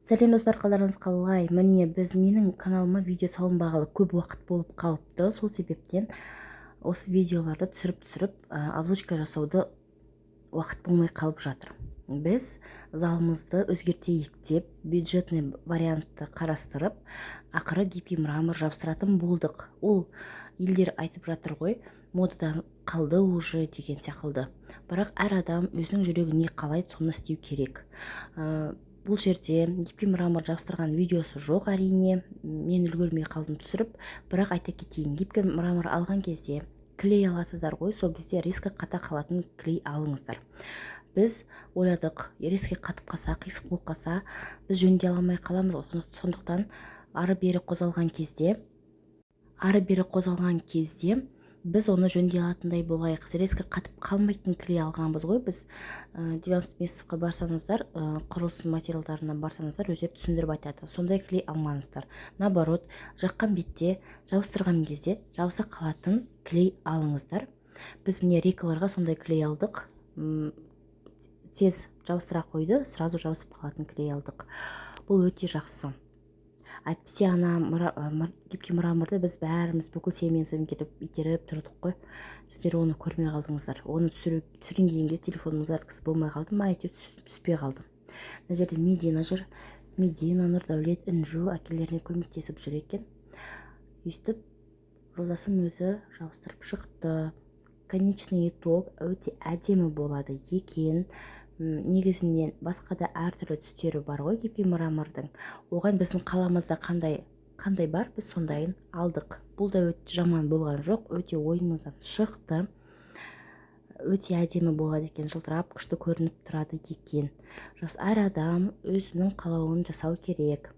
Сәлем, достар! Қалдарыңыз қалай? Міне, біз менің каналыма видео салынбағалы көп уақыт болып қалыпты. Сол себептен осы видеоларды түсіріп түсіріп озвучка жасауды уақыт болмай қалып жатыр. Біз залымызды өзгертейік деп, бюджетный вариантты қарастырып, ақыры гибкий мрамор жабыстыратын болдық. Ол елдер айтып жатыр ғой, модадан қалды уже деген секілді, бірақ әр адам өзінің жүрегі не қалайды, соны істеу керек. Бұл жерде гибкий мрамор жабыстырған видеосы жоқ, әрине, мен үлгермей қалдым түсіріп. Бірақ айта кетейін, гибкий мрамор алған кезде клей аласыздар ғой, сол кезде резко қата қалатын клей алыңыздар. Біз ойладық, резко қатып қалса, қисық болып қалса, біз жөндей алмай қаламыз. Сондықтан ары бері қозғалған кезде біз оны жөндей алатындай болайық, резко қатып қалмайтын клей алғанбыз ғой біз. Диван барсаңыздар, құрылыс материалдарына барсаңыздар, өздері түсіндіріп айтады. Сондай клей алмаңыздар, наоборот, жаққан бетте, жабыстырған кезде жабыса қалатын клей алыңыздар. Біз, міне, рейкаларға сондай клей алдық, тез жабыстыра қойды, сразу жабысып қалатын клей алдық. Бұл өте жақсы. Әйтпесе ана гибкий мраморды біз бәріміз, бүкіл семьямызбен келіп, итеріп тұрдық қой. Сіздер оны көрмей қалдыңыздар. Оны түсірейін деген кезде телефонымның зарядкасы болмай қалды ма, әйтеуір түспей қалды. Мына жерде Медина жүр. Медина, Нұрдәулет, Інжу әкелеріне көмектесіп жүр екен. Өйстіп жолдасым өзі жабыстырып шықты. Конечный итог өте әдемі болады екен. Негізінен басқа да әртүрлі түстері бар ғой гибкий мрамордың. Оған біздің қаламызда қандай қандай бар, біз сондайын алдық. Бұл да өте жаман болған жоқ, өте ойымыздан шықты, өте әдемі болады екен, жылтырап, күшті көрініп тұрады екен. Жас әр адам өзінің қалауын жасау керек.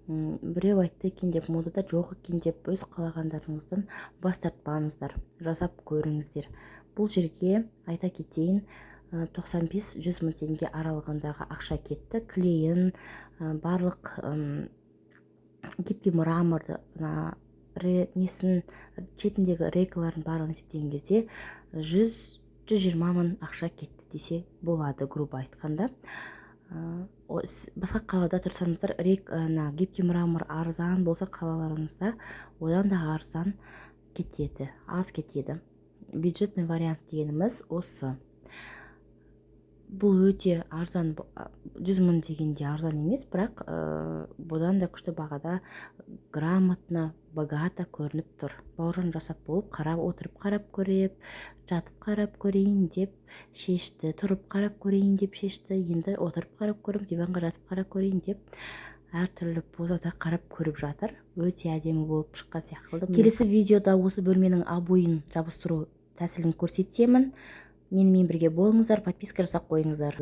Біреу айтты екен деп, модада жоқ екен деп, өз қалағандарыңыздан бас тартпаңыздар, жасап көріңіздер. Бұл жерге, айта кетейін, 95-100 мың теңге аралығындағы ақша кетті. Клейін, барлық гибкий мраморды, мына несін, шетіндегі рейкалардың барлығын есептеген кезде 100-120 мың ақша кетті десе болады, грубо айтқанда. Басқа қалада тұрсаңыздар, ана гибкий мрамор арзан болса қалаларыңызда, одан да арзан кетеді, аз кетеді. Бюджетный вариант дегеніміз осы. Бұл өте арзан, 100 мың дегенде арзан емес, бірақ бұдан да күшті бағада, грамотно, богато көрініп тұр. Бауыржан жасап болып, қарап отырып, қарап көріп, жатып қарап көрейін деп шешті, тұрып қарап көрейін деп шешті. Енді отырып қарап көріп, диванға жатып қарап көрейін деп, әртүрлі позада қарап көріп жатыр. Өте әдемі болып шыққан сияқты. Келесі видеода осы бөлменің обойын жабыстыру тәсілін көрсетемін. Менімен бірге болыңыздар, подписка жасап қойыңыздар.